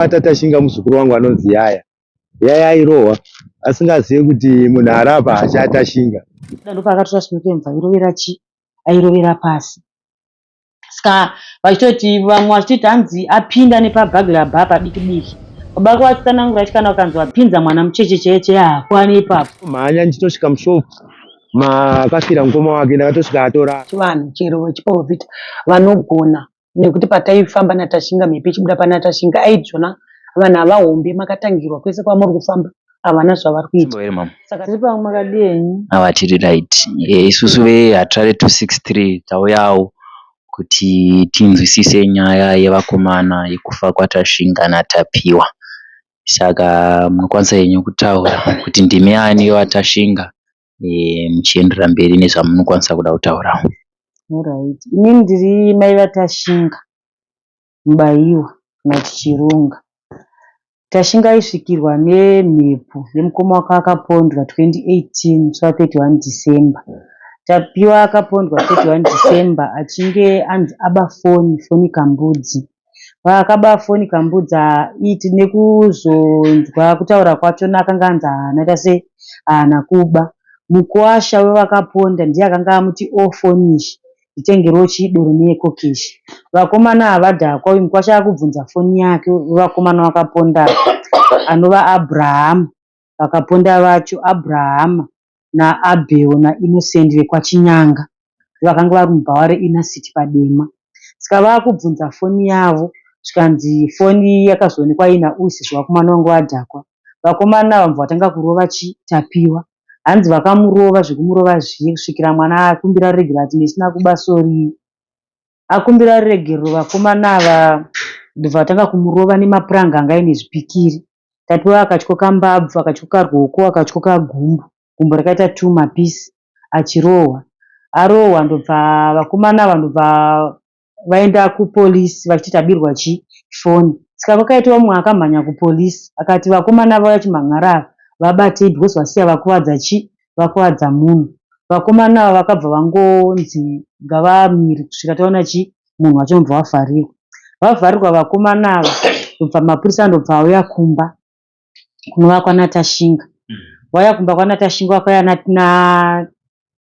Tashinga muzukuru wangu anonzi Yaya. Yaya airohwa asingazive kuti munhu arapa hachaTashinga. Ndopaakatora simuke mubva airovera chi airovera pasi. Saka vachitoti vamwe vachitoti hanzi apinda nepabhagila bha padiki diki. Baba vako vachitsanangura vachiti kana ukanzi wapinza mwana mucheche chaiye chaiye haakwane ipapo. Mhanya ndichisvika mushop makafira mukoma wake ndakatosvika atorara. Chivanhu chero vechiporofita vanogona nekuti pataifamba naTashinga mhepo ichibuda pana Tashinga aidzvona vanhu ava hombe makatangirwa kwese kwamuri kufamba havana zvavari kuita. Simba here mama? Saka Tiri pamwe makadii henyu? Ava tiri right. Isusu veHatirare 263 tauyawo kuti tinzwisise nyaya yevakomana yekufa kwaTashinga naTapiwa. Saka munokwanisa henyu kutaura kuti ndimi ani vaTashinga muchienderera mberi nezvamunokwanisa kuda kutaurawo. Alright. Inini ndiri mai vaTashinga Mubayiwa kana kuti Chirunga. Tashinga aisvikirwa nemhepo yemukoma wake akapondwa 2018 musi wa 31 December. Tapiwa akapondwa 31 December achinge anzi aba foni, foni kambudzi. Paakaba foni kambudzi iti nekuzonzwa kutaura kwachona akanga anzi haana kuita sei haana kuba. Mukuwasha wevakaponda ndiye akanga amuti o fonishi nditengerewo chidoro neekokeshi. Vakomana ava vadhakwa uyu mukuwasha akubvunza foni yake wevakomana vakaponda anova Abraham. Vakaponda vacho Abraham naAbel naInnocent vekwaChinyanga vakanga vari mubhawa reInner City paDema. Saka vakubvunza foni yavo zvikanzi foni yakazoonekwa iina Usi sezvo vakomana vanga vadhakwa. Vakomana ava ndobva vatanga kurova Tapiwa. Hanzi vakamurova zvekumurova zviye kusvikira mwana akumbira ruregerero ati ndisina kuba sori. Akumbira ruregerero vakomana ava ndobva vatanga kumurova nemapuranga anga aine zvipikiri. Tapiwa akatyoka mbabvu, akatyoka ruoko, akatyoka gumbo. Gumbo rakaita 2 mapisi achirohwa. Arohwa ndobva vakomana ava ndobva vaenda kupolisi vachiti tabirwa chi foni. Saka kwakaitawo mumwe akamhanya kupolisi akati vakomana vauya vachimhan'ara ava vabatei because vasiya vakuvadza chi vakuvadza munhu. Vakomana ava vakabva vangonzi ngavamire kusvika taona chi munhu wacho ndobva vavharirwa. Vavharirwa vakomana ava ndobva mapurisa ndobva auya kumba kunova kwanaTashinga. Vauya kumba kwanaTashinga vakauya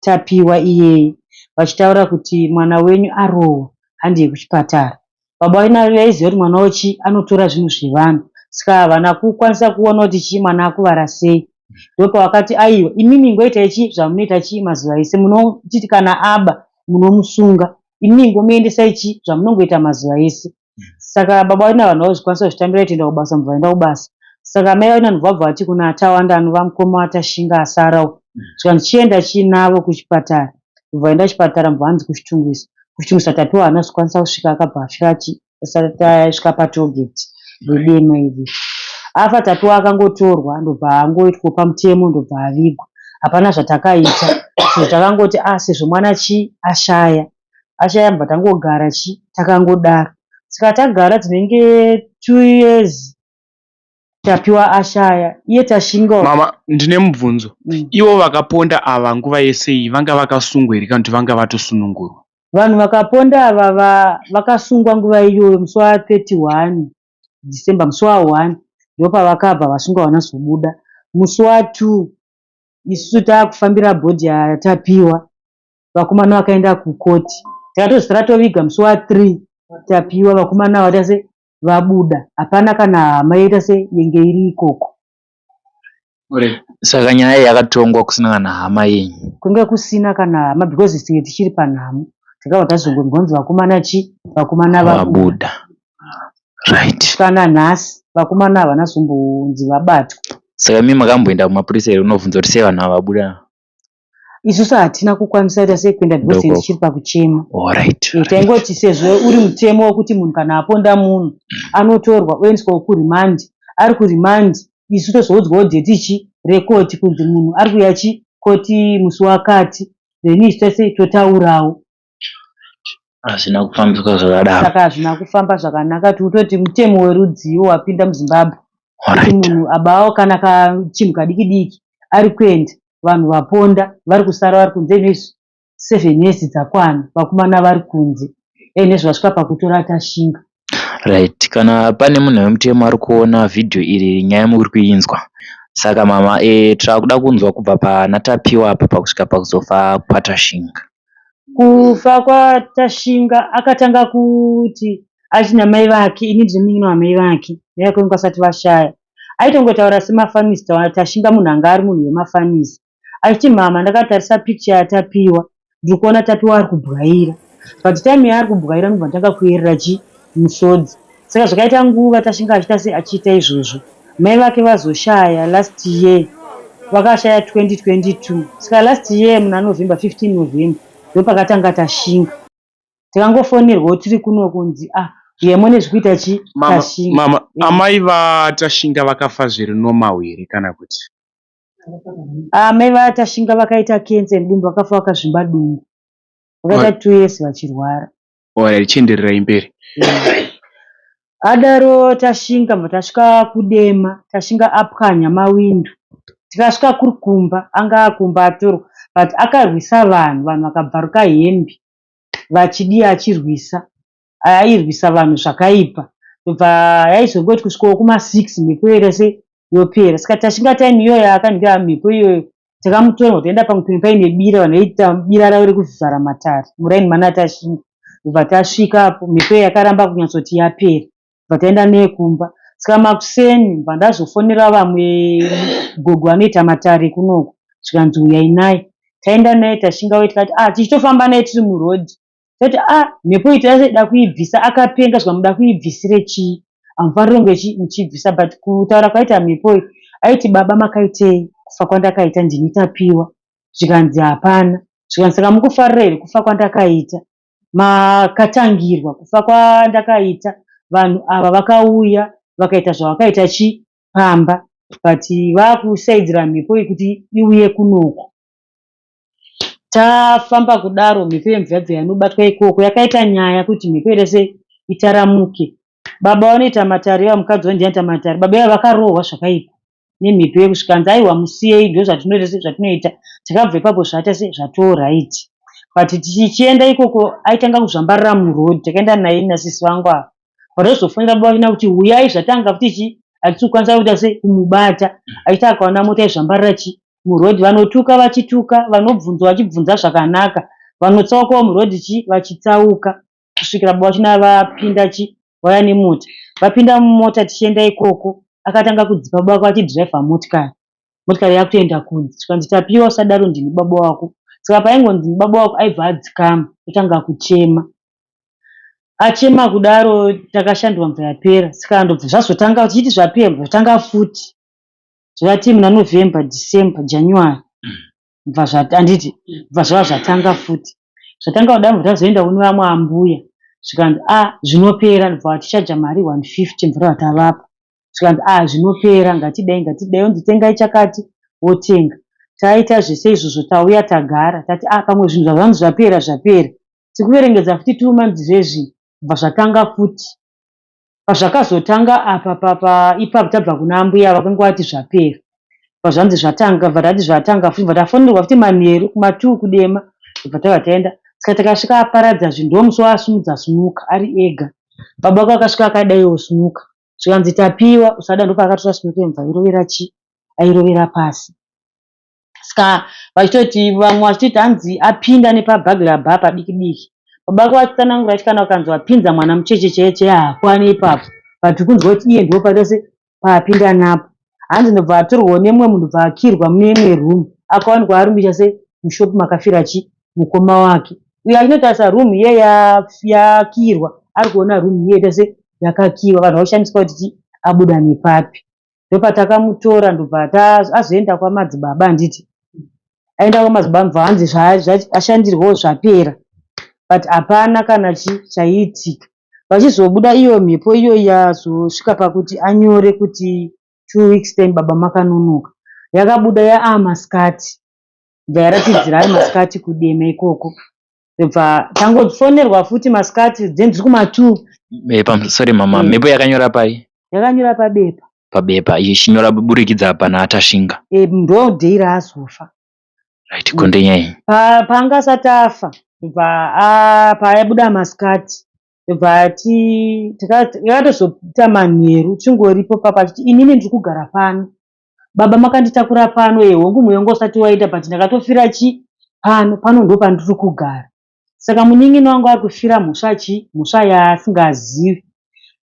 naTapiwa iyeye vachitaura kuti mwana wenyu arohwa handei kuchipatara. Baba vaiziva kuti mwana wavo chi anotora zvinhu zvevanhu saka havana kukwanisa kuona kuti chii mwana akuvara sei. Ndopavakati aiwa imimi ingoitai chi zvamunoita chi mazuva ese munotiti kana aba munomusunga imimi ingomuendesai chi zvamunongoita mazuva ese. Saka baba vaina vanhu vazvikwanisa kuzvitambira kutoenda kubasa mubva vaenda kubasa. Saka mai vaina ndobva vabva vati kuna Tawanda anova mukoma waTashinga asara uyu. Zvikanzi chienda chinavo kuchipatara. Ndobva vaenda kuchipatara mubva vanzi kuChitungwiza. KuChitungwiza Tapiwa haana kuzokwanisa kusvika akabva afira chi asati asvika patollgate reDema iri. Afa Tapiwa akangotorwa ndobva angoitwa pamutemo ndobva avigwa. Hapana zvatakaita. Sezvo takangoti ah sezvo mwana chi ashaya. Ashaya mubva tangogara chi takangodaro. Saka tagara dzinenge 2 years Tapiwa ashaya. Iye Tashinga Mama, ndine mubvunzo. Ivo vakaponda ava nguva yese iyi vanga vakasungwa here kana kuti vanga vatosunungurwa? Vanhu vakaponda ava vakasungwa nguva iyoyo musi wa 31 December musi wa 1 ndopavakabva vasungwa havana kuzobuda. Musi wa 2 isusu takufambira bhodhi yaTapiwa vakomana vakaenda kukoti. Takatozosara toviga musi wa 3 Tapiwa vakomana ava vaita sei vabuda hapana kana hama yaita sei yenge iri ikoko. Saka nyaya iyi yakatongwa kusina kana hama yenyu. Kunge kusina kana hama because tinge tichiri panhamo. Takabva tazongonzwa kunzi vakomana chi vakomana vabuda. Vabuda. Right. Kana nhasi vakomana havana kuzombonzi vabatwa. Saka imi makamboenda kumapurisa here kunobvunza kuti sei vanhu ava vabuda? Isusu hatina kukwanisa kuita sei kuenda because Ndokoko. tichiri pakuchema. Alright. Taingoti sezvo uri mutemo wekuti munhu kana aponda munhu anotorwa oendeswa kuremand. Ari kuremand isu tozoudzwawo date chi rekoti kunzi munhu ari kuuya chi koti musi wakati then isu tose totaurawo. Hazvina kufambiswa zvakadaro. Saka hazvina kufamba zvakanaka tikutoti mutemo werudziwo wapinda muZimbabwe kuti Alright. munhu abawo kana chinhu kadiki diki ari kuenda vanhu vaponda vari kusara vari kunze izvezvi 7 years dzakwana vakomana vari kunze ende zvasvika pakutora Tashinga. Right, kana pane munhu wemutemo ari kuona vhidhiyo iri nyaya muri kuinzwa. Saka mama e, tirakuda kunzwa kubva pana Tapiwa apa pakusvika pakuzofa kwaTashinga. Kufa kwaTashinga akatanga kuti achina mai vake, ini ndiri munin'ina wamai vake, mai vake vanga vasati vashaya. Aitongotaura semafanisi, Tashinga munhu anga ari munhu wemafanisi. Achiti mhamha ndakatarisa picture yaTapiwa ndiri kuona Tapiwa ari kubwaira but time yaari kubwaira ndobva ndatanga kuyerera chi musodzi saka zvakaita nguva Tashinga achiita sei achiita izvozvo mai vake vazoshaya last year vakashaya 2022 saka last year muna November 15 November ndopakatanga Tashinga Takangofonerwawo tiri kuno kunzi ah huyai muone zvikuita chi Mama, Tashinga. mama, amai vaTashinga vakafa zviri normal here kana kuti? Amai vaTashinga vakaita cancer yemudumbu vakafa vakazvimba dumbu. Vakaita 2 years vachirwara. Alright, chiendererai mberi. Adaro Tashinga bva tasvika kuDema, Tashinga apwanya mawindo. Tikasvika kuri kumba, anga akumba atorwa but akarwisa vanhu, vanhu vakabvaruka hembe vachidii achirwisa. Airwisa vanhu zvakaipa. Ndobva yaizongoti kusvikawo kuma 6 mhepo yoita sei yopera. Saka Tashinga time iyoyo yakandipa mhepo iyoyo takamutora taenda pamwe paine bira vanhu vaiita bira ravo rekuvhara matare muraini mana Tashinga. Ndobva tasvikapo mhepo iyo yakaramba kunyatsoti yapera. Ndobva taenda naye kumba. Saka makuseni ndobva ndazofonera vamwe gogo vanoita matare kunoku zvikanzi huyai naye. Taenda naye Tashinga uye tikati ah tichitofamba naye tiri muroad Toti ah mhepo iyi taida kuibvisa akapenga zvikamuda kuibvisire chii hamufaniri kunge muchiibvisa but kutaura kwaita mhepo iyi aiti baba makaitei kufa kwandakaita ndini Tapiwa zvikanzi hapana zvikanzi saka mukufarira here kufa kwandakaita makatangirwa kufa kwandakaita vanhu ava vakauya vakaita zvavakaita chi pamba but vakusaidzira mhepo iyi kuti iuye kunoku Tafamba kudaro mhepo yemvura yanobatwa ikoko yakaita nyaya kuti mhepo iri sei itaramuke. Baba vanoita matare ivo mukadzi wavo ndiye anoita matare. Baba ivava vakarohwa zvakaipa nemhepo iyo zvikanzi aiwa musiyei ndozvatinoita sei zvatinoita. Takabva ipapo zvaita sei zvatoo right. But tichienda ikoko aitanga kuzvambarara muroad takaenda naye nasisi vangu ava. Vanozofonera baba vachina kuti huyai zvatanga futi chii hatisi kukwanisa kuita sei kumubata achiti akaona mota aizvambarara chii muroad vanotuka vachituka vanobvunza vachibvunza zvakanaka vanotsaukawo muroad chii vachitsauka kusvikira baba vachina vapinda chii vauya nemota vapinda mumota tichienda ikoko akatanga kudzipa baba vako achidhiraivha motikari motikari yakutoenda kunze zvikanzi Tapiwa usadaro ndini baba wako saka paingonzi ndini baba wako aibva adzikama otanga kuchema Achema kudaro takashandwa mvura yapera saka ndobva zvazotanga tichiti zvapera ndobva zvatanga futi zvakati muna November, December, January bva handiti bva zvava zvatanga futi. Zvatanga kudaro ndobva tazoenda kune vamwe ambuya zvikanzi ah zvinopera ndobva vatichaja mari 150 mvura yatavapa. Zvikanzi ah zvinopera ngatidai ngatidai onzi tengai chakati wotenga. Taita zvese izvozvo tauya tagara tati ah pamwe zvinhu zvazvanzi zvapera zvapera. Tikuverengedza futi 2 months zvezvi kubva zvatanga futi. Pazvakazotanga apa papa ipapo tabva kuna ambuya vakanga vati zvapera. Bva zvanzi zvatanga bva tati zvatanga futi bva tafonerwa futi manheru kuma 2 kudema bva tabva taenda. Saka takasvika aparadza zvinhu ndomusi waasimudza simuka ari ega. Baba vake vakasvika akadaiwo simuka. Zvikanzi Tapiwa usada ndopaakatora simuka iyo bva airovera chii airovera pasi. Ska vachitoti vamwe vachitoti hanzi apinda nepabaglar bar padiki diki. Baba vake vachitsanangura vachiti kana ukanzi wapinza mwana mucheche chaiye chaiye haakwane ipapo but urikunzwa kuti iye ndipo paita se paapinda napo. Hanzi ndobva atorwawo nemumwe munhu ndobva akirwa mune imwe room akawanikwa ari muita se mushop makafira chi mukoma wake. Uyo achinotarisa room iye yakirwa ari kuona room iye yoita se yakakiwa vanhu vakushamiswa kuti chi abuda nepapi. Ndopatakamutora ndobva azoenda kwamadzibaba handiti aenda kwamadzibaba ndobva hanzi ashandirwawo zvapera but hapana kana chi chaiitika. Vachizobuda iyo mhepo iyoyi yazosvika pakuti anyore kuti 2 weeks time baba makanonoka yakabuda yaamasikati ndobva yaratidzira ari masikati kudema ikoko ndobva tangofonerwa futi masikati then dziri kuma 2. Sorry mama, mhepo yakanyora pai? Yakanyora pabepa. Pabepa ichinyora kuburikidza pana Tashinga. Ndo day raazofa. Right, continue. Paanga asati afa ndobva paaibuda masikati. Ndobva ati takatozoita manheru tingoripo papa achiti inini ndiri kugara pano. Baba makanditakura pano eh hongu mweya wanga usati waenda but ndakatofira chi pano pano ndopandiri kugara. Saka munin'ina wangu ari kufira mhosva chi mhosva yaasingazivi.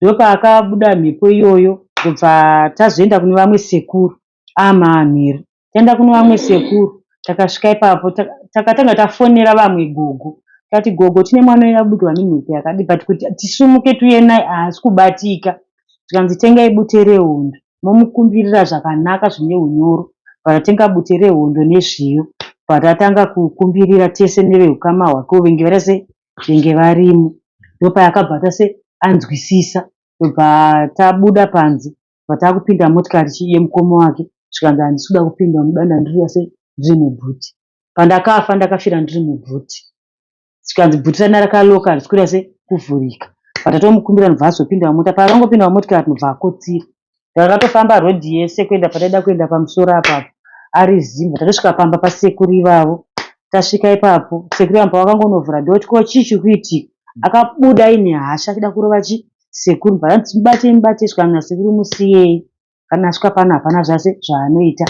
Ndopaakabuda mhepo iyoyo ndobva tazoenda kune vamwe sekuru amanheru. Taenda kune vamwe sekuru takasvika ipapo takatanga tafonera vamwe gogo tati gogo tine mwana uyu abudwa nemhepo yakadii but kuti tisumuke tiuye naye haasi kubatika. Zvikanzi tengai bute rehondo momukumbirira zvakanaka zvine hunyoro. Bvatatenga bute rehondo nezviyo bvatatanga kukumbirira tese nevehukama hwake venge vaita sei venge varimo. Ndopaakabva aita sei anzwisisa ndobva tabuda panze bva takupinda motikari chii yemukoma wake zvikanzi handisi kuda kupinda mudanda ndiri sei ndiri mubhuti. Pandakafa ndakafira ndiri mubhuti. Zvikanzi bhuti rana rakaloka harisi kuita sei kuvhurika. Bva tatomukumbira ndobva azopinda mumota paakangopinda mumotikari ndobva akotsira. Takatofamba road yese kuenda pataida kuenda pamusoro apapo ari zii tatosvika pamba pasekuru ivavo. Tasvika ipapo sekuru ivavo pavakangonovhura door kuti ko chii chikuitika akabuda aine hasha achida kurova chii sekuru bva vanzi mubatei mubatei zvikanzi nasekuru musiyei kana asvika pano hapana zvase zvaanoita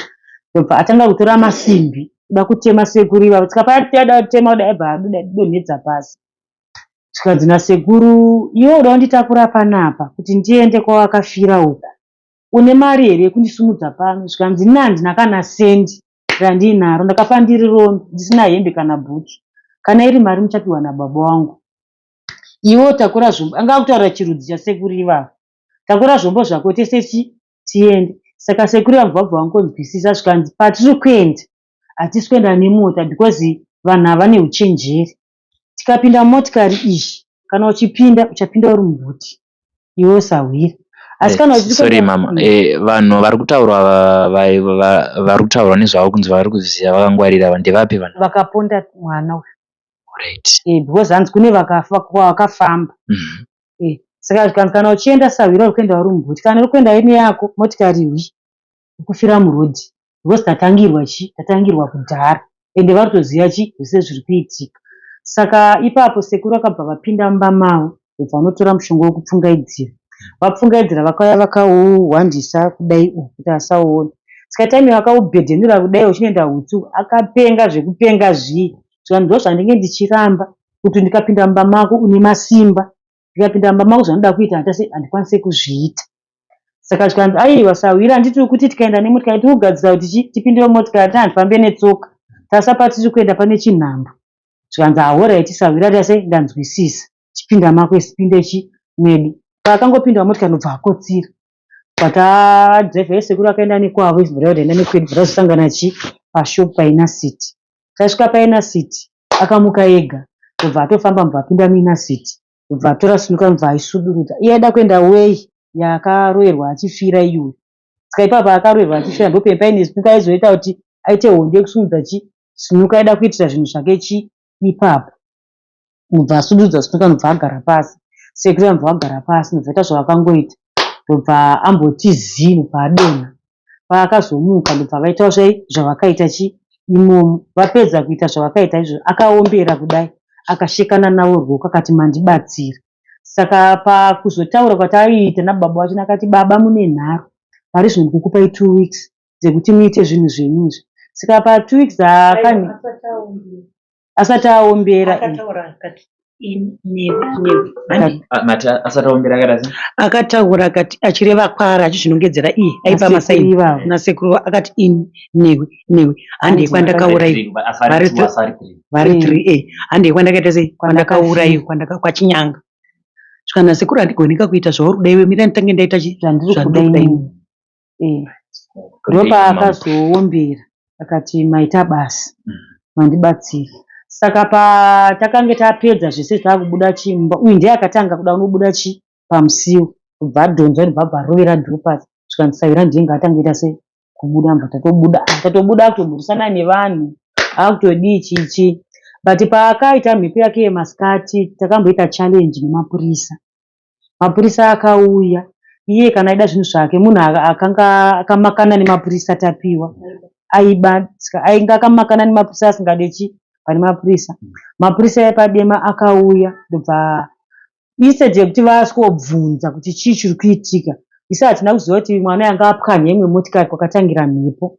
ndobva atanga kutora masimbi kuda kutema sekuru ivavo saka paada kutema kudai aibva adonhedza pasi zvikanzi nasekuru iwe uda kunditakura panapa kuti ndiende kwawakafira uku une mari here yekundisimudza pano zvikanzi ini handina kana sendi randinaro ndakafa ndiri rombe ndisina hembe kana bhutsu kana iri mari muchapiwa nababa wangu Iwe takura zvombo, anga akutaura chirudzi chasekuru ivava. Takura zvombo zvako tese chi tiende. Saka sekuru ivava vabva vangonzwisisa zvikanzi patiri kuenda hatisi kuenda nemota because vanhu ava vane uchenjeri. Tikapinda mumotikari iyi kana uchipinda uchapinda uri mubhuti iwe sahwira. Asi kana uchiri Sorry mama, vanhu vari kutaurwa vari kutaurwa nezvavo kunzi vari kuziva vakangwarira ava ndevapi vanhu? Vakaponda mwana uyu. Alright. Eh, because hanzi kune vakafa kwakafamba. Eh, saka zvikanzi kana uchienda sahwira uri kuenda uri mubhuti kana uri kuenda ine yako motikari hwi ukufira muroad because tatangirwa chi tatangirwa kudhara ende vari kutoziva chi zvese zviri kuitika. Saka ipapo sekuru vakabva vapinda mumba mavo ndobva vanotora mushonga wekupfungaidzira. Vapfungaidzira vakauya vakauhwandisa kudai uku kuti asauona. Saka time yavakaubhedhenura kudai uchinoenda hutsi akapenga zvekupenga zviye. Zvikanzi ndozvandinge ndichiramba kuti ndikapinda mumba mako une masimba. Ndikapinda mumba mako zvandinoda kuita handikwanise kuzviita. Saka zvikanzi aiwa sahwira handiti uri kuti tikaenda nemotikari tiri kugadzirisa kuti chii tipinde mumotikari handifambe netsoka. Tarisa patiri kuenda pane chinhambwe. Zvikanzi horaiti sahwira ndaita sei ndanzwisisa. Chipinda mako isu tipinde chi medu. Paakangopinda mumotikari ndobva akotsira. But driver yesekuru akaenda nekwavo isu ndobva taenda nekwedu bva tazosangana chi pashop paInner City. Tasvika paInner City akamuka ega ndobva atofamba ndobva apinda muInner City ndobva atora sinuka ndobva aisudurudza. Iye aida kuenda way yaakaroyerwa achifira iyoyo. Saka ipapo akaroyerwa achifira ndopainge paine sinuka aizoita kuti aite hondo yekusimudza chi sinuka aida kuitira zvinhu zvake chi ipapo. Ndobva asudurudza sinuka ndobva agara pasi. Sekuru vanobva vagara pasi ndobva vaita zvavakangoita ndobva amboti zii ndobva adonha. Paakazomuka ndobva vaita zvavakaita chi imomo. Vapedza kuita zvavakaita izvozvo akaombera kudai akashekana navo ruoko akati mandibatsira. Saka pakuzotaura kwataiita nababa vacho akati baba mune nharo pari zvino ndikukupai 2 weeks dzekuti muite zvinhu zvenyu izvi. Saka pa 2 weeks asati aombera akataura akati achireva kwaari achizvinongedzera iye aipa masaini nasekuru akati ini newe newe handei kwandakauraiwa vari 3 a handei kwandakaita sei kwandakauraiwa kwachinyanga zvikanzi nasekuru handigonika kuita zvauri kuda iwe mira nditange ndaita chi zvandiri kuda ini Ndopaakazoombera akati maita basa mandibatsira. Saka patakange tapedza zvese takubuda chimba uyu ndiye akatanga kuda kunobuda chi pamusiwo ndobva adhonza ndobva abva arovera dhoo pasi zvikanzi sahwira ndiye ngaatange kuita sei kubuda ndobva tatobuda tatobuda akutomhoresana nevanhu akutodii chii chii but paakaita mhepo yake yemasikati takamboita challenge nemapurisa. Mapurisa akauya iye kana aida zvinhu zvake munhu akanga akamakana nemapurisa Tapiwa aiba ainge akamakana nemapurisa asingade chi pane mapurisa. Mapurisa epaDema akauya ndobva. Instead yekuti vasvikobvunza kuti chii chiri kuitika, isu hatina kuziva kuti mwana uyu anga apwanya imwe motikari kwakatangira mhepo.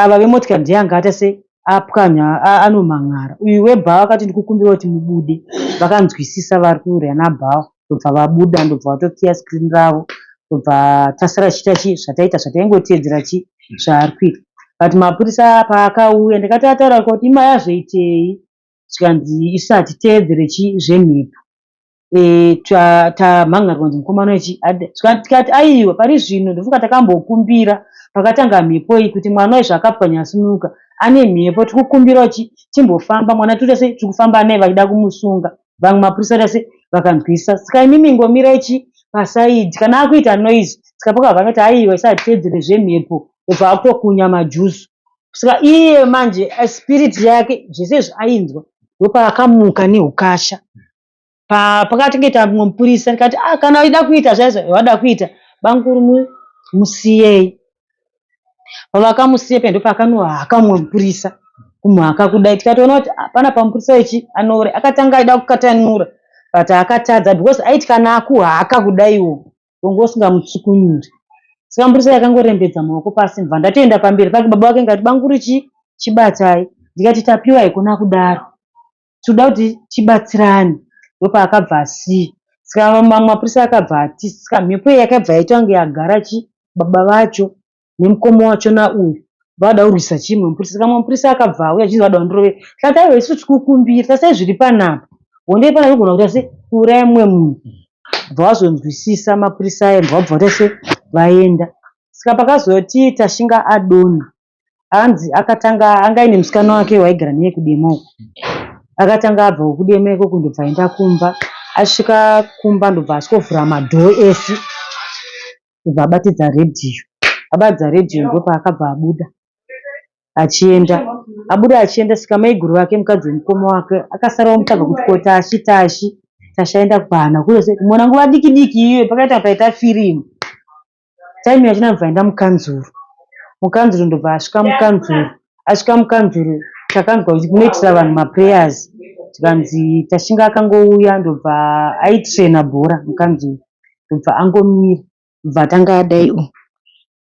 Ava vemotikari ndiye anga aita sei apwanya anomhan'ara. Uyu webhawa akati ndikukumbira kuti mubude. Vakanzwisisa vari kurana bhawa ndobva vabuda ndobva vatokiya screen ravo ndobva tasara tichiita chii zvataita zvataingotedzera chii zvaari kuita. But mapurisa paakauya ndakati ataura kuti imai azoitei zvikanzi isu hatiteedzere chii zvemhepo tamhan'arwa kunzi mukomana uyu chii tikati aiwa pari zvino ndofunga takambokumbira pakatanga mhepo iyi kuti mwana uyu zvaakapwanya asimuka ane mhepo tikukumbirawo chi timbofamba mwana toita sei tikufamba naye vachida kumusunga vamwe mapurisa vaita sei vakanzwisisa saka imimi ingomirai chi pasaidhi kana akuita noise saka pakabva vakati aiwa isu hatiteedzere zvemhepo obva akutokunya majuzu saka iye manje spirit yake zvese izvi ainzwa ndopaakamuka neukasha Pakatoita mumwe mupurisa ndikati ah kana uchida kuita zvaizvo zvawada kuita bamukuru musiyei. Pavakamusiya paya ndopakanohaka mumwe mupurisa kumuhaka kudai tikatoona kuti ah, panapa mupurisa uyu chii anouraya. Akatanga aida kukatanura but akatadza because aiti kana akuhaka kudaiwo wanga usingamutsukunyuri. Saka mupurisa uyu akangorembedza maoko pasi ndobva ndatoenda pamberi pake baba vake ndikati bamukuru chii chibatai ndikati Tapiwa haikona kudaro. Tinoda kuti tibatsirane ndopaakabva asiya saka mamwe mapurisa akabva ati saka mhepo iyi yakabva yaita kunge yagara chi baba vacho nemukoma wachona uyu vada kurwisa chii mumwe mupurisa saka mumwe mupurisa akabva auya achinzi vada kundirovera tikati aiwa isu tikukumbira tasai zviri panapa honde iri panapa inogona kuita se kuuraya mumwe munhu bva vazonzwisisa mapurisa aya bva vabva vaita se vaenda saka pakazoti tashinga adonha Hanzi akatanga anga aine musikana wake waaigara naye kuDema uko. Akatanga abva kuDema ikoko ndobva aenda kumba. Asvika kumba ndobva asvikovhura madhoo ese ndobva abatidza redhiyo. Abatidza redhiyo ndopaakabva abuda achienda. Abuda achienda saka maiguru vake mukadzi wemukoma wake akasara omutsvaga kuti ko Tashi Tashi Tashi aenda kupi haana kumuona nguva diki diki iyoyo pakaita paita firimu. Time yacho ndobva aenda mukanzuru. Mukanzuru ndobva asvika mukanzuru. Asvika mukanzuru takanzwa kuti kunoitira vanhu maprayers zvikanzi Tashinga akangouya ndobva aitrainer bhora mukanzuru ndobva angomira ndobva atanga adai umu.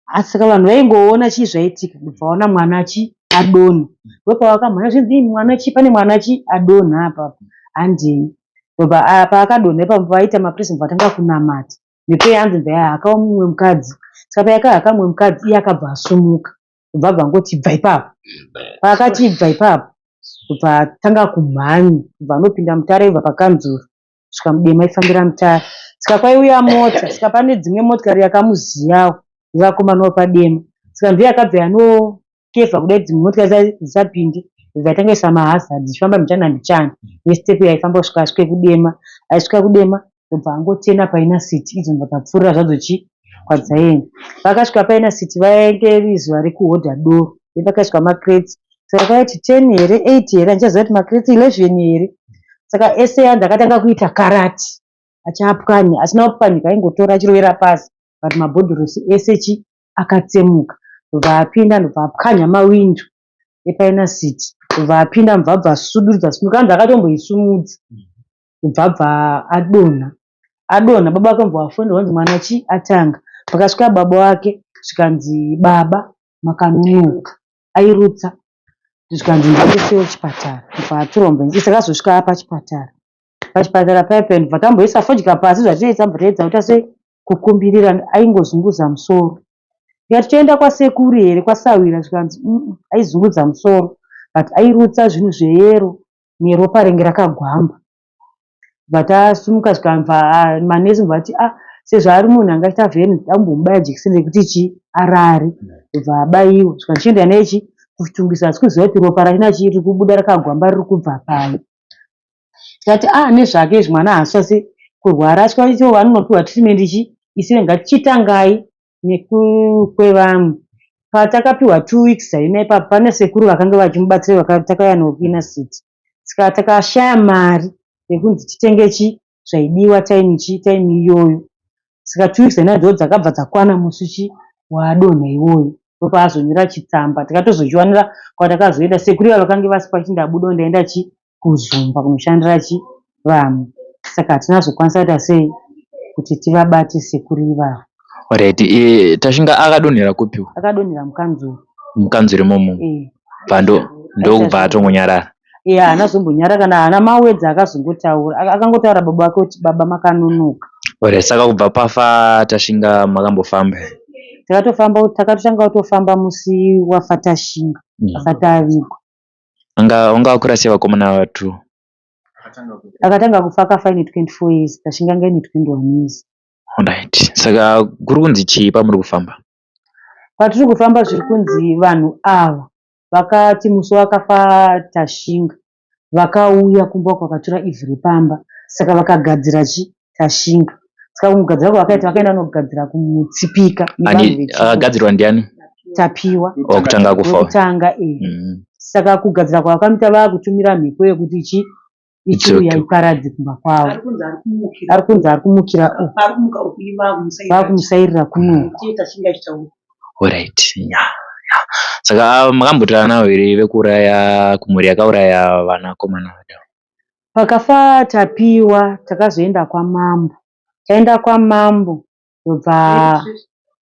Asi saka vanhu vaingoona chii zvaitika ndobva vaona mwana chi adonha. Ndopavakamhanya zvinzi ii mwana chi pane mwana chi adonha apa handei. Ndobva paakadonha ipapo vaita maprayers ndobva vatanga kunamata. Mhepo yanzi ndobva yahaka mumwe mukadzi saka payakahaka mumwe mukadzi iye akabva asumuka ndobva abva angoti ibva ipapo paakati ibva ipapo ndobva atanga kumhanya ndobva anopinda mutare aibva pakanzuru kusvika mudema aifambira mutare saka kwaiuya mota saka pane dzimwe motikari yakamuziyawo yevakomana vepadema saka ndiyo yakabva yano kevha kudai dzimwe motikari dzisapinde ndobva yatanga kuisa mahazard dzichifamba mbichana mbichana nestep yaifamba kusvika asvike kudema aisvika kudema ndobva angotena paina city idzo ndobva dzapfuurira zvadzo chi kwadzaienda vakasvika paina city vainge riri zuva rekuhodha doro vakaiswa macrates saka kwaiti 10 here 8 here handichaziva kuti macrates 11 here saka ese anzi akatanga kuita karati achiapwanya asina kupwanyika aingotora achirovera pasi but mabhodhorosi ese chi akatsemuka ndobva apinda ndobva apwanya mawindo epainasiti ndobva apinda ndobva abva asudurudza sumuka hanzi akatomboisumudza ndobva abva adonha adonha baba vake ndobva vafonera vanzi mwana chi atanga pakasvika baba vake zvikanzi baba makanonoka airutsa zvikanzi ndiendesewo kuchipatara ndobva atorwa ndobva akazosvika pachipatara pachipatara paya paya ndobva tamboisa fodya pasi zvatinoita ndobva taedza kuita sei kukumbirira aingozunguza musoro ndikati toenda kwasekuru here kwasahwira zvikanzi umm aizungudza musoro but airutsa zvinhu zveyero neropa renge rakagwamba bva tasimuka zvikanzi manesi ndobva ati ah sezvo ari munhu anga achiita vheni tambomubaya jekiseni rekuti chii arare ndobva abaiwa zvikanzi chiendai naye chii kuchitungwiza hatisi kuziva kuti ropa rachona chii riri kubuda rakagwamba riri kubva pai Tikati ah nezvake izvi mwana haasati kurwara asvika ivo vanonopiwa treatment chi isu ngatichitangai nekukwevamwe. Patakapiwa 2 weeks haina ipapo pane sekuru vakanga vachimubatsira takauya navo kuinner city saka takashaya mari yekunzi titenge chi zvaidiwa time chi time iyoyo saka 2 weeks haina ndodzakabva dzakwana musi chi waadonha iwoyo ndopaazonyora chitsamba takatozochiwanira kwatakazoenda sekuru ivava vakange vasipo vachiti ndabuda ndaenda chi kuzumba kunoshandira chi vamwe. Saka hatina kuzokwanisa kuita sei kuti tivabate sekuru ivavo. Alright, eh, Tashinga akadonhera kupi? Akadonhera mukanzuru. Mukanzuru imomo. Eh. Bva ndokubva atongonyarara. Eh, haana zombonyara kana haana mawedzi akazongotaura. Akangotaura baba vake kuti baba makanonoka. Alright, saka kubva pafa Tashinga makambofamba? Takatofamba, takatotanga kutofamba musi wafa Tashinga asati avigwa. Vanga vakura sei vakomana vatu? Akatanga kufa akafa aine 24 years, Tashinga anga aine 21 years. Alright. Saka kuri kunzi chii pamuri kufamba? Patiri kufamba zviri kunzi vanhu ava vakati musi wakafa Tashinga vakauya kumba uko vakatora ivhu repamba saka vakagadzira chi Tashinga. Saka kugadzira kwavakaita vakaenda kunogadzira kumutsipika nevanhu Ani vechirungu. akagadzirwa ndiani? Tapiwa Wakutanga kufa. wekutanga eh. Saka kugadzira kwavakamuita vakutumira mhepo yekuti chi ichiuya Idzoke. iparadze kumba kwavo. Ari kunzi ari kumukira uku. Vakumusairira kunoku. Alright. Yeah. Yeah. Saka makambotaura navo here vekuuraya kumhuri yakauraya vanakomana vado? Pakafa Tapiwa takazoenda kwamambo. Taenda kwamambo ndobva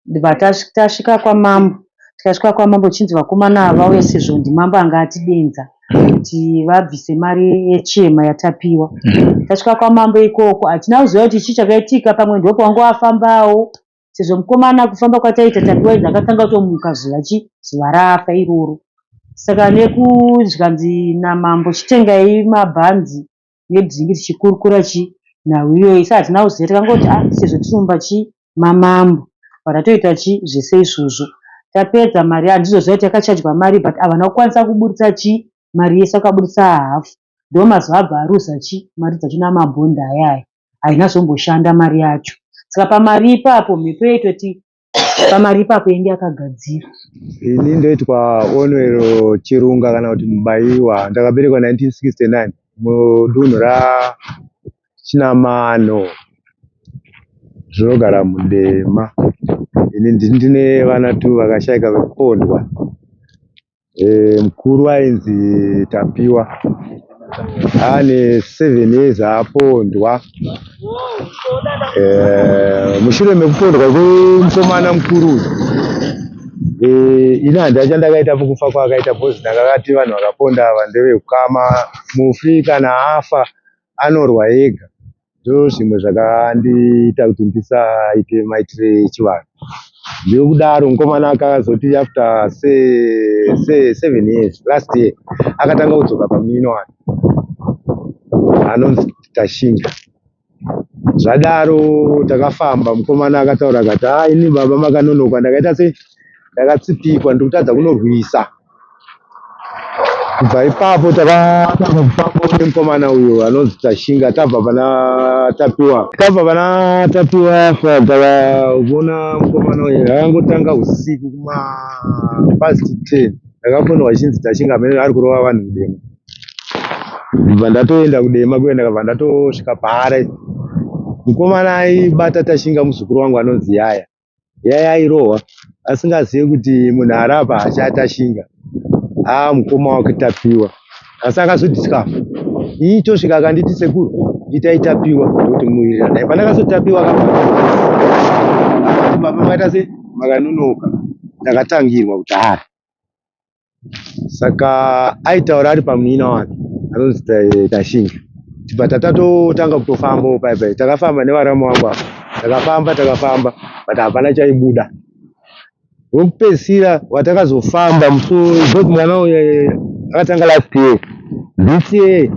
ndobva tasvika kwamambo. Tikasvika kwamambo chinzi vakomana ava vauye sezvo ndimambo anga atidenza kuti vabvise mari yechema yaTapiwa. Tasvika kwamambo ikoko hatina kuziva kuti chii chakaitika pamwe ndopawanga wafambawo sezvo mukomana kufamba kwataita Tapiwa inzi akatanga kutomuka zuva chi zuva raafa iroro. Saka nekuzvikanzi namambo chitengai mabhanzi nedrink tichikurukura chi nhau iyoyi. Isu hatina kuziva takangoti ah sezvo tiri mumba chi mamambo bva tatoita chi zvese izvozvo. Tapedza mari handizoziva kuti yakachajwa mari but havana kukwanisa kuburitsa chi mari yese vakaburitsa hafu. Ndomazuva abva aruza chi mari dzacho namabhondi aya aya. Haina zomboshanda mari yacho. Saka pamari ipapo mhepo yaitoti pamari ipapo yange yakagadzirwa. Ini ndoitwa Onwero Chirunga kana kuti Mubaiwa. Ndakaberekwa 1969 mudunhu raChinamano. Ndinogara muDema. Ini ndini ndine vana 2 vakashaika vekupondwa. Mukuru ainzi Tapiwa ane 7 years apondwa. Mushure mekupondwa kwemukomana mukuru uyu ini handina chandakaita mukufa kwaakaita because ndakati vanhu vakaponda ava ndevehukama. Mufi kana afa anorwa ega. Ndozvimwe zvakandiita kuti ndisaite maitire echivanhu. Ndokudaro mukomana akazoti after 7 years last year akatanga kudzoka pamunin'ina wake anonzi Tashinga. Zvadaro takafamba mukomana akataura akati haa ini baba makanonoka ndakaita sei ndakatsipikwa ndiri kutadza kunorwisa. Kubva ipapo takatanga kufamba nemukomana uyu anonzi Tashinga tabva pana Tapiwa. Tabva pana Tapiwa takaona mukomana uyu akangotanga usiku kuma past 10 ndakafonwa achinzi Tashinga amene ari kurova vanhu kudema. Ndibva ndatoenda kudema kuya ndakabva ndatosvika paari. Mukomana aibata Tashinga muzukuru wangu anonzi Yaya. Yaya airohwa asingazive kuti munhu ari apa haachatashinga aa mukoma wake Tapiwa asi akazodiscover ini tosvika akanditi sekuru itai Tapiwa ndokuti muwirirana naye pandakazotapiwa akati baba makaita sei makanonoka ndakatangirwa kudhara Saka aitaura ari pamunin'ina wake anonzi Tashinga. Tibva tatatotanga kutofambawo paya paya. Takafamba nevaramu vangu ava. Takafamba takafamba but hapana chaibuda. Wekupedzisira watakazofamba musi because mwana uyu akatanga last year. This year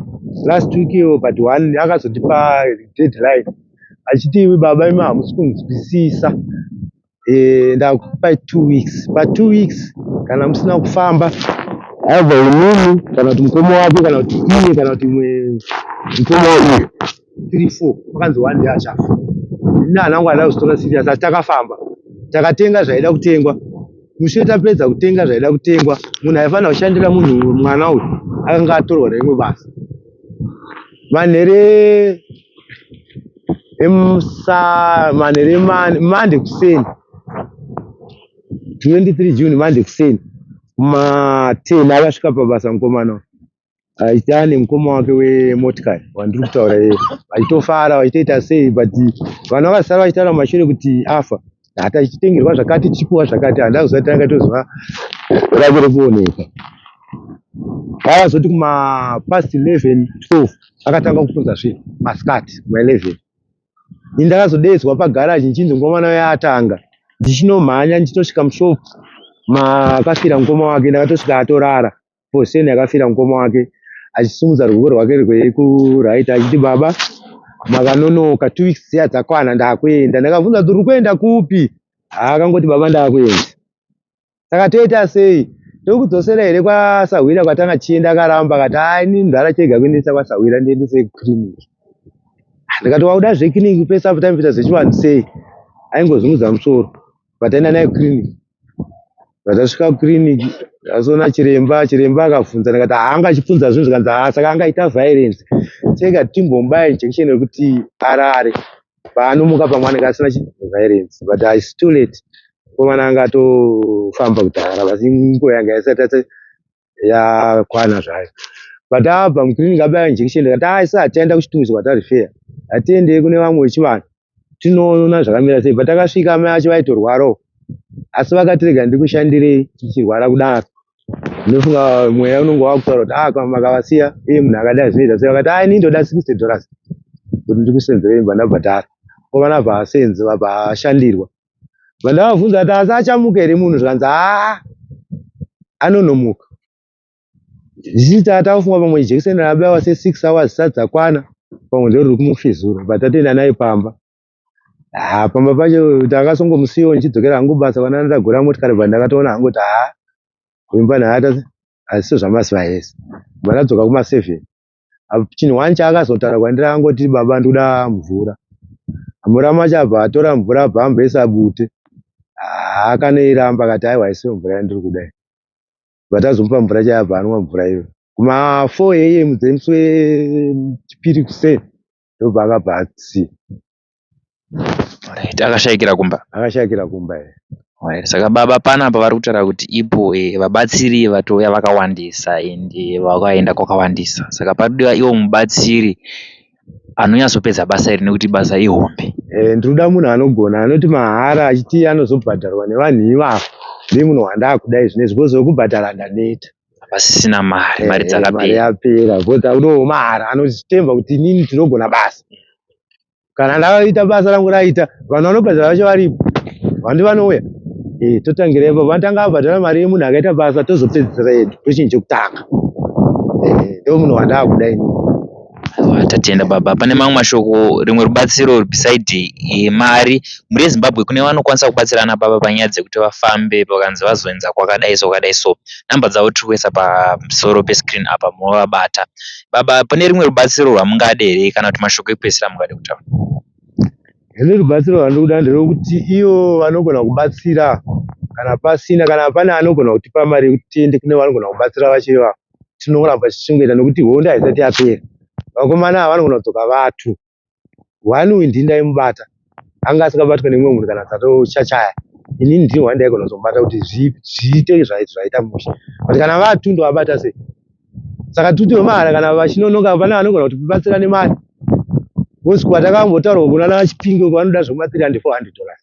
last week iyo but one akazotipa deadline achiti baba imi hamusi kunzwisisa. Ndakupai 2 weeks pa 2 weeks kana musina kufamba either inini kana kuti mukoma wako kana kuti iye kana kuti imwe mukoma uyu 3 4 pakanzi one day achafa. Ini hanangu handina kuzitora serious asi takafamba takatenga zvaida kutengwa mushure tapedza kutenga zvaida kutengwa munhu aifanira kushandira munhu mwana uyu akanga atorwa nerimwe basa manhere manhere Monday kuseni 23 June Monday kuseni kuma 10 akasvika pabasa mukomana uyu. Aita nemukoma wake wemotikari wandiri kutaura iye, vachitofara vachitoita sei, but vanhu vakasara vachitaura mumashure kuti afa, hata tichitengerwa zvakati tichipuwa zvakati, handina kuziva kuti ranga tozuva rake rekuoneka. Vakazoti kuma past 11 12 akatanga kupunza zvinhu masikati kuma 11. Ini ndakazodeedzwa pagaraji ndichinzi mukomana uya atanga, ndichinomhanya ndichitosvika mushop makafira mukoma wake, ndakatosvika atorara position yakafira mukoma wake achisimudza ruoko rwake rwekuright achiti baba makanonoka 2 weeks dziya dzakwana ndakuenda. Ndakabvunza kuti uri kuenda kupi? Akangoti baba ndakuenda. Saka toita sei? Tokudzosera here kwasahwira kwatanga tichienda? Akaramba akati haa ini mudhara chega kuendesa kwasahwira ndiendese kukiriniki. Ndikati wakuda zvekiriniki pese apo taimboita zvechivanhu sei? Aingozungudza musoro. Pataenda naye kukiriniki Patasvika kukiriniki ndazoona chiremba, chiremba akabvunza ndikati haa anga achipunza zvinhu zvikanzi haa saka angaita violence chega timbomubaya injection yekuti arare paanomuka pamwe anenge asina chi violence but it's too late mukomana anga atofamba kudhara asi nguva yanga isati yakwana zvayo but abva mukiriniki abaya injection ndikati haa isu hatichaenda kuchitungwiza kwatarifeya hatiendei kune vamwe vechivanhu tinoona zvakamira sei but takasvika amai vacho vaitorwarawo asi vakati rega ndikushandirei tichirwara kudaro ndinofunga mweya unonge wakutaura kuti ah kana makavasiya iye munhu akadai zvinoita sei vakati ah ini ndoda 60 dollars kuti ndikusenzerei imba ndabhadhara komana abva asenze vabva ashandirwa vandavabvunza kuti asi achamuka here munhu zvikanzi haa anonomuka Ndichiti tatakufunga pamwe jekiseni rabaiwa se 6 hours zisati dzakwana pamwe ndoriri kumufizura but tatoenda naye pamba. Haa pamba pacho takasongomusiyawo ndichidzokera hangu kubasa kwana ndagura motikari but ndakatoona hangu kuti haa kuimba naye hazvisi zvamazuva ese. Ndobva ndadzoka kuma 7 chinhu one chaakazotaura kwandiri angoti baba ndikuda mvura. Murama acho abva atora mvura abva amboisa bute. Haa akanoiramba akati aiwa haisiyo mvura yandiri kuda iyi. Vatazomupa mvura chaiyo abva anwa mvura iyoyo. Kuma 4 am dzemusi wechipiri kuseni ndobva akabva atisiya. Alright, akashaikira kumba. Akashaikira kumba eh. Alright, saka baba panapa vari kutaura kuti ipo eh, vabatsiri vatouya vakawandisa ende vakaenda kwakawandisa. Saka pakudiwa iwo mubatsiri anonyatsopedza basa iri nekuti basa ihombe. Eh, ndinoda munhu anogona anoti mahara achiti anozobhadharwa nevanhu ivavo ndiye munhu wandakuda izvinezvi because wekubhadhara ndaneta. Pasisina mari, mari Eh, mari dzakapera. yapera because akudawo mahara anozitemba kuti inini ndinogona basa. Kana ndaita basa rangu raita vanhu vanobhadhara vacho varipo vandi vanouya eh, totangira ipapo vanotanga vabhadhara mari yemunhu akaita basa tozopedzisira yedu ndochinhu chekutanga eh, ndo munhu wandakuda inini. Aiwa, Tatenda baba. Pane mamwe mashoko, rimwe rubatsiro beside mari mhuri yeZimbabwe kune vanokwanisa kubatsirana baba panyaya dzekuti vafambe vakanzi vazoenza kwakadai so kwakadai so. Number dzavo tiri kuisa pamusoro pescreen apa movabata. Baba pane rimwe rubatsiro rwamungade here kana kuti mashoko ekupedzisira amungade kutaura? Ini rubatsiro rwandiri kuda nderwekuti ivo vanogona kubatsira kana pasina kana pane anogona kutipa mari yekuti tiende kune vanogona kubatsira vacho ivavo tinoramba tichingoenda nekuti hondo haisati yapera. Vakomana ava vanogona kudzoka vatu. One uyu ndini ndaimubata anga asingabatwe nemumwe munhu kana dzatochachaya inini ndini one ndaigona kuzomubata kuti zviite zvaita mushe but kana vatu ndovabata sei saka tuti wemahara kana vachinonoka pane vanogona kutibatsira nemari because kwatakambotaurwa kunana chipinge uko vanoda zvekuma 300 400 dollars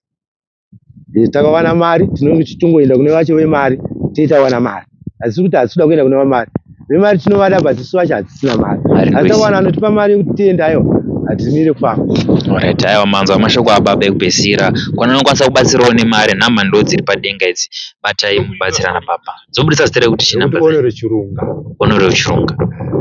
Eh, takawana mari tinenge tichitongoenda kune vacho vemari teitawana mari asi kuti hatisi kuda kuenda kune vamari vemari tinovada but isu vacho hatisina mari Mari asi ndoisi. tawana anotipa mari yekuti tiende aiwa hatimire kufamba Alright, aiwa manzwa mashoko ababa ekupedzisira. Kwana unokwanisa kubatsirawo nemari, nhamba ndo dziri padenga idzi. Batai mubatsirana baba. Dzobudisa zita rekuti chii nekuti nhamba dzacho? Honore Chirunga Honore Chirunga.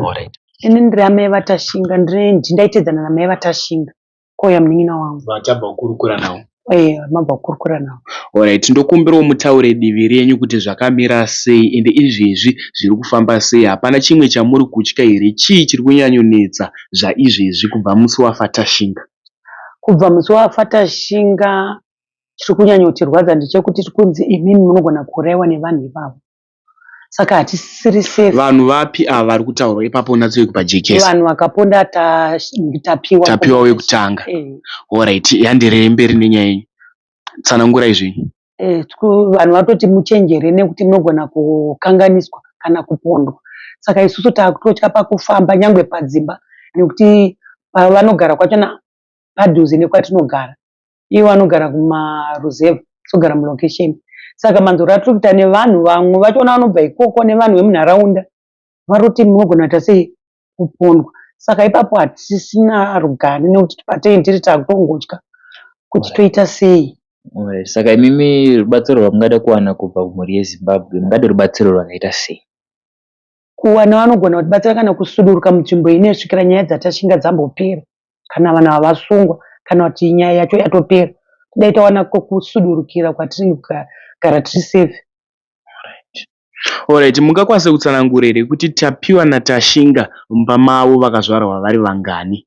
Alright. Ini ndiri amai vaTashinga, ndiri ndaitedzana namai vaTashinga. Kouya munin'ina wangu. Vachabva kukurukura navo. Eh, mabva kukurukura navo. Alright, ndokumbirawo mutaure divi renyu kuti zvakamira sei ende izvezvi zviri kufamba sei. Hapana chimwe chamuri kutya here? Chii chiri kunyanyonetsa zvaizvezvi kubva musi wafa Tashinga? Kubva musi wafa Tashinga chiri kunyanyotirwadza ndechekuti tiri kunzi imimi munogona kuuraiwa nevanhu ivavo. Saka hatisisiri safe. Vanhu vapi ava vari kutaurwa ipapo unatsoe kupajekesa. Vanhu vakaponda Tapiwa. Tapiwa wekutanga. Eh. Alright, yandirei mberi nenyaya yenyu. Tsanangurai zvenyu. Eh, vanhu vatoti muchenjere nekuti munogona kukanganiswa kana kupondwa. Saka isusu takutotya pakufamba nyangwe padzimba nekuti pavanogara kwachona padhuze nekwatinogara. Ivo vanogara kumaruzevha togara mulokesheni. Saka manzwiro atiri kuita nevanhu vamwe vachona vanobva ikoko nevanhu vemunharaunda vari kuti munogona kuita sei kupondwa. Saka ipapo hatisisina rugare nekuti patenge tiri takutongotya kuti toita sei. Alright, Saka imimi rubatsiro rwamungada kuwana kubva kumhuri yeZimbabwe mungade rubatsiro rwakaita sei? Kuwana vanogona kutibatsira kana kusuduruka munzvimbo ino kusvikira nyaya dzaTashinga dzambopera. Kana vanhu ava vasungwa kana kuti nyaya yacho yatopera. Dai tawana kwekusudurukira kwatinogara tiri safe. Alright, mungakwanise kutsanangura here kuti Tapiwa naTashinga mumba mavo vakazvarwa vari vangani?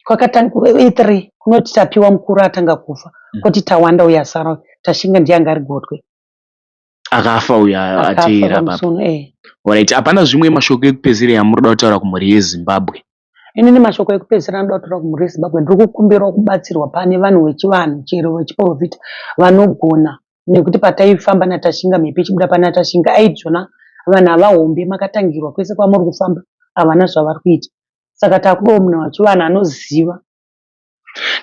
Kwakatanga i3 kunoti Tapiwa mukuru atanga kufa, koti Tawanda uyo asara, Tashinga ndiye anga ari gotwe. Akafa uyo Akafa ateera pamusi papa. uno eh. Alright, hapana zvimwe mashoko ekupedzisira yamuri kuda kutaura kumhuri yeZimbabwe? Inini mashoko ekupedzisira anoda kutaura kumhuri yeZimbabwe ndiri kukumbirawo kubatsirwa pane vanhu vechivanhu chero vechiporofita vanogona nekuti pataifamba naTashinga mhepo ichibuda pana Tashinga aidzvona vanhu ava hombe makatangirwa kwese kwamuri kufamba havana zvavari kuita saka takudawo munhu wechivanhu anoziva.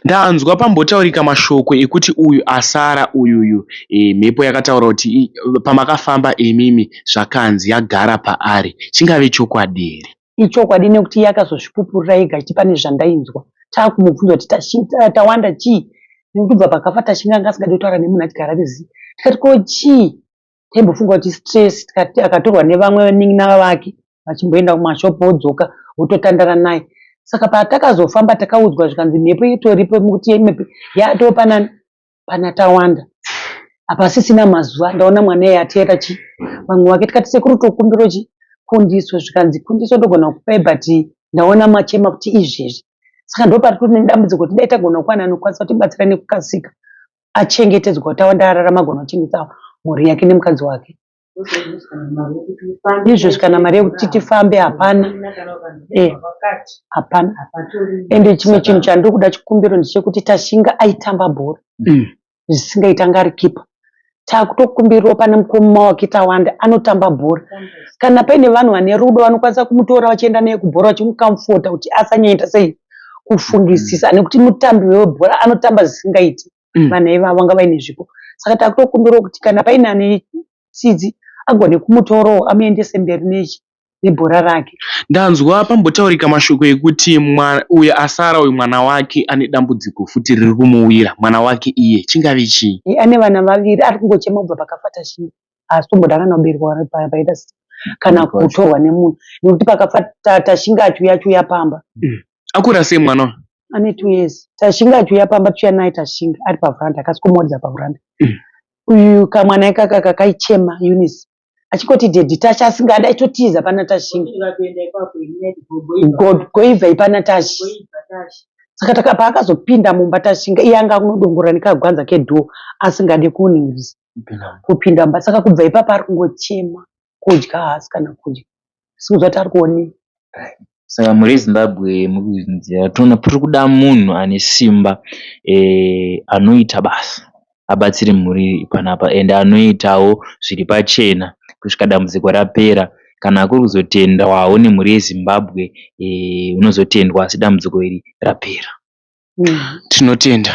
Ndanzwa pambotaurika mashoko ekuti uyu asara uyuyu mhepo yakataura kuti pamakafamba imimi zvakanzi yagara paari. Chingave chokwadi here? Ichokwadi nekuti iye akazozvipupurira ega achiti pane zvandainzwa. Takumubvunza kuti Tawanda chii? Nekuti kubva pakafa Tashinga anga asingadi kutaura nemunhu achigara ari zii. Tikati ko chii? Taimbofunga kuti stress tikati akatorwa nevamwe vanin'ina vake vachimboenda kumashopu vodzoka vototandara naye. Saka patakazofamba takaudzwa zvikanzi mhepo itoripo mukuti mhepo yatoo panani pana Tawanda. Hapasisina mazuva ndaona mwana iye ateera chi vamwe vake tikati sekuru tokumbiro chi kundiso zvikanzi kundiso ndogona kukupai but ndaona machema kuti izvezvi. Saka ndopari kuti nedambudziko kuti dai tagona kuwana anokwanisa kutibatsira nekukasika achengetedzwa Tawanda ararama agona kuchengeta mhuri yake nemukadzi wake. Izvozvi kana mari yekuti tifambe hapana. Hapana. Ende chimwe chinhu chandiri kuda chikumbiro ndechekuti Tashinga aitamba bhora zvisingaiti anga ari kipa. Takutokumbirawo pane mukoma wake Tawanda anotamba bhora. Kana paine vanhu vane rudo vanokwanisa kumutora vachienda naye kubhora vachimukamufota kuti asanyanyoita sei kufungisisa nekuti mutambi webhora anotamba zvisingaiti. Vanhu ivavo vanga vaine zvipo. Saka takutokumbirawo kuti kana paine ane tsitsi agone kumutorawo amuendese mberi nechi nebhora rake. Ndanzwa pambotaurika mashoko ekuti uyu asara uyu mwana wake ane dambudziko futi riri kumuwira mwana wake iye chingave chii? Ane vana vaviri ari kungochema kubva pakafa Tashinga haasi kumboda kana kuberekwa paita kana kutorwa nemunhu nekuti pakafa Tashinga achiuya achiuya pamba. Akura sei mwana uyu? Ane 2 years. Tashinga achiuya pamba tichiuya naye Tashinga ari pavhuranda akasikomuwaridza pavhuranda. Uyu kamwana ikaka kakaichema Eunice achingoti daddy Tasha asingadi aitotiza pana Tashinga. Goibvai pana Tashi. Saka paakazopinda mumba Tashinga iye anga akunodongorera nekagwanza kedhoo asingadi kuningirisa kupinda mumba. Saka kubva ipapo ari kungochema kudya haasi kana kudya. Sikuziva kuti ari kuonei. Saka mhuri yeZimbabwe murikunzwa tiri kuda munhu ane simba anoita basa abatsire mhuri panapa ende anoitawo zviri pachena kusvika dambudziko rapera. Kana kuri kuzotendwawo nemhuri yeZimbabwe unozotendwa asi dambudziko iri rapera. Tinotenda.